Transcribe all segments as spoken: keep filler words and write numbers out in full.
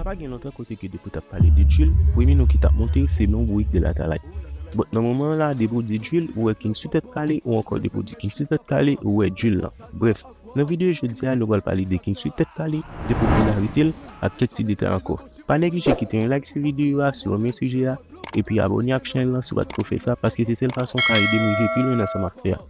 Pa gen lontan kote ke depi w t ap pale de Jules, premye non ki t ap monte se non Bourik de Latalay. Bon, nan moman an la, depi w di Jules, ou wè King sou tèt kale, ou ankò depi w di King sou tèt kale, ou wè Jules lan. Brèf, nan videyo jodi a, nou pral pale de King sou tèt kale, de popilarite l, ak kèk ti detay ankò. Pa neglije kite yon like sou videyo a, si w renmen sijè a, epi abòne ak chanèl lan si w pa t ko fè sa, paske se sèl fason w ka ede m rive pi lwen nan sa m ap fè a.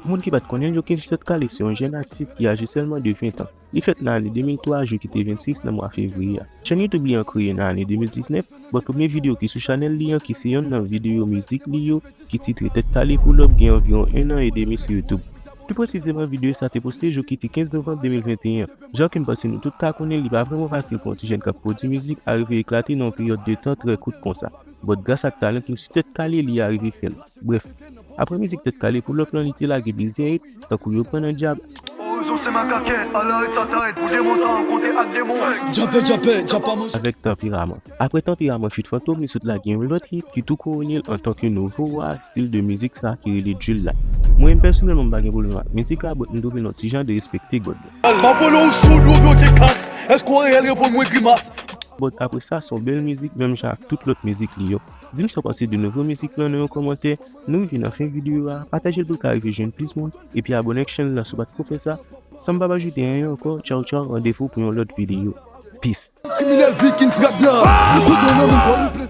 Moun ki pa t konnen l, yo, King sou tèt kale se yon jèn atis ki aji sèlman de ven tan. Li fèt nan ane de mil twa, jou ki te vennsis nan mwa fevriye a. Chèn YouTube li an kreye nan ane de mil diznèf, but premye videyo ki sou chanèl li an, ki se yonn nan videyo mizik li yo, ki titre Tèt Kale Pull Up, gen anviwon en an edmi sou YouTube. Pli presizeman, videyo sa te poste jou ki te kenz novanm de mil venteyen. Jan ke m panse nou tout ka konnen, li pa vrèman fasil pou yon ti jèn k ap pwodui mizik arive eklate nan yon peryòd de tan trè kout konsa. But gras ak talan King sou tèt kale, li arive fè l. Brèf, apre mizik Tèt Kale Pull Up lan, li te lage plizyè hit, tankou Yo Pran Nan Dyab, Orezon se makakèt, ala rèd sa ta rèd pou demon ta rankontre ak demon. Djapè, djapè, djapa manje. Avèk Tanperaman. Apre Tanperaman feat Fantom, li sot lage yon lòt hit ki tou kouwone l antanke nouvo wa stil de mizik sa ki rele drill la. Mwen menm pèsonèlman m pa gen pwoblèm ak mizik la, but m twouve l yon ti jan derespekte God la. M ap vole ou soud ou bloke kas. Èske w reyèl, reponn mwen grimas. But apre sa, se yon bèl mizik, menm jan ak tout lòt mizik li yo. Di m sa w panse de nouvo mizik lan nan yon kòmantè. Nou rive nan fen videyo a, pataje l pou l ka rive jwenn plis moun, epi abòne ak chanèl la si w pa t ko fè sa. San m pa ajoute anyen ankò, tchaw tchaw, randevou pou yon lòt videyo. Peace. Kriminèl Viking frè blan. Nou kontan nan men